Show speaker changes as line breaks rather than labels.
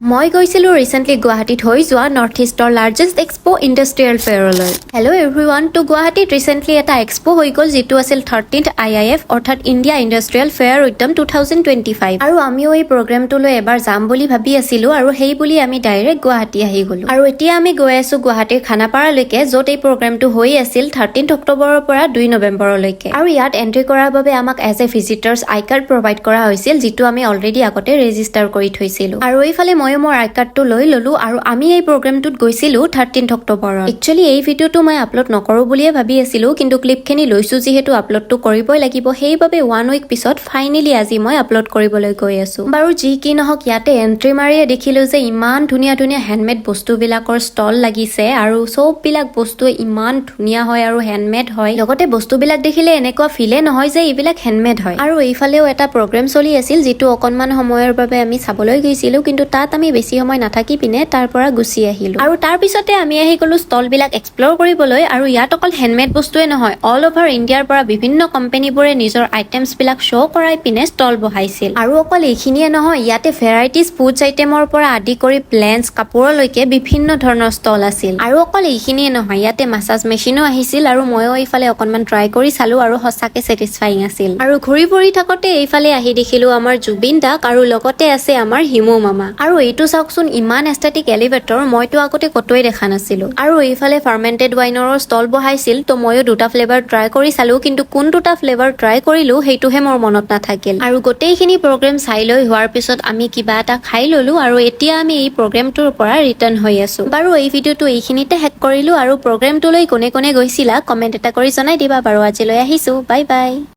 মই গৈছিলোঁ ৰিচেণ্টলি গুৱাহাটীত হৈ যোৱা নৰ্থ ইষ্টৰ লাৰ্জেষ্ট এক্সপ' ইণ্ডাষ্ট্ৰিয়েল ফেয়াৰলৈ। Hello' everyone. তো গুৱাহাটীত ৰিচেণ্টলি এটা এক্সপ' হৈ গ'ল, যিটো আছিল 13th IIF, অৰ্থাৎ ইণ্ডিয়া ইণ্ডাষ্ট্ৰিয়েল ফেয়াৰ উদ্যম 2025। আৰু আমিও এই প্ৰগ্ৰেমটোলৈ এবাৰ যাম বুলি ভাবি আছিলোঁ আৰু সেই বুলি আমি ডাইৰেক্ট গুৱাহাটী আহি গ'লো। আৰু এতিয়া আমি গৈ আছো গুৱাহাটীৰ খানাপাৰালৈকে, য'ত এই প্ৰগ্ৰেমটো হৈ আছিল 13 অক্টোবৰৰ পৰা 2 নৱেম্বৰলৈকে। আৰু ইয়াত এণ্ট্ৰি কৰাৰ বাবে আমাক as a visitors I card provide কৰা হৈছিল, যিটো আমি অলৰেডি আগতে ৰেজিষ্টাৰ কৰি থৈছিলো। আৰু এইফালে ময়ো মোৰ আই কাৰ্ডটো লৈ ললো। আৰু আমি এই প্ৰগ্ৰেমটোত গৈছিলো 13 অক্টোবৰত। একচুৱেলি এই ভিডিঅ'টো মই আপলোড নকৰো বুলিয়ে ভাবি আছিলো, কিন্তু ক্লিপখিনি লৈছো যিহেতু আপলোডটো কৰিবই লাগিব। সেইবাবে ওৱান উইক পিছত ফাইনেলি আজি মই আপলোড কৰিবলৈ গৈ আছো। বাৰু যি কি নহওক, ইয়াতে এণ্ট্ৰি মাৰিয়ে দেখিলো যে ইমান ধুনীয়া ধুনীয়া হেণ্ডমেড বস্তুবিলাকৰ ষ্টল লাগিছে আৰু চববিলাক বস্তু ইমান ধুনীয়া হয় আৰু হেণ্ডমেড হয়। লগতে বস্তুবিলাক দেখিলে এনেকুৱা ফিলে নহয় যে এইবিলাক হেণ্ডমেড হয়। আৰু এইফালেও এটা প্ৰগ্ৰেম চলি আছিল, যিটো অকণমান সময়ৰ বাবে আমি চাবলৈ গৈছিলো, কিন্তু তাত আমি বেছি সময় নাথাকি পিনে তাৰ পৰা গুচি আহিলো। আৰু তাৰ পিছতে আমি আহি গলো ষ্টলবিলাক এক্সপ্ল'ৰ কৰিবলৈ। আৰু ইয়াত অকল হেণ্ডমেড বস্তুৱে নহয়, অল অভাৰ ইণ্ডিয়াৰ পৰা বিভিন্ন কোম্পানীবোৰে নিজৰ আইটেমছ বিলাক শ্ব' কৰাই পিনে ষ্টল বহাইছিল। আৰু অকল এইখিনিয়ে নহয়, ইয়াতে ভেৰাইটিজ ফুডছ আইটেমৰ পৰা আদি কৰি প্লেণ্টছ, কাপোৰলৈকে বিভিন্ন ধৰণৰ ষ্টল আছিল। আৰু অকল এইখিনিয়ে নহয়, ইয়াতে মাছাজ মেচিনো আহিছিল আৰু ময়ো এইফালে অকণমান ট্ৰাই কৰি চালো আৰু সঁচাকে ছেটিছফাইং আছিল। আৰু ঘূৰি ফুৰি থাকোতে এইফালে আহি দেখিলো আমাৰ জুবিন দাক আৰু লগতে আছে আমাৰ হিমু মামা। আৰু এইটো চাওকচোন, ইমান এষ্টেটিক এলিভেটৰ মইতো আগতে ক'তোৱে দেখা নাছিলো। আৰু এইফালে ফাৰ্মেণ্টেড ৱাইনৰো ষ্টল বহাইছিল। তো ময়ো দুটা ফ্লেভাৰ ট্ৰাই কৰি চালো, কিন্তু কোন দুটা ফ্লেভাৰ ট্ৰাই কৰিলো সেইটোহে মোৰ মনত নাথাকিল। আৰু গোটেইখিনি প্ৰগ্ৰেম চাই লৈ হোৱাৰ পিছত আমি কিবা এটা খাই ললো আৰু এতিয়া আমি এই প্ৰগ্ৰেমটোৰ পৰা ৰিটাৰ্ণ হৈ আছো। বাৰু, এই ভিডিঅ'টো এইখিনিতে শেষ কৰিলো। আৰু প্ৰগ্ৰেমটোলৈ কোনে কোনে গৈছিলা, কমেণ্ট এটা কৰি জনাই দিবা। বাৰু, আজিলৈ আহিছো, বাই বাই।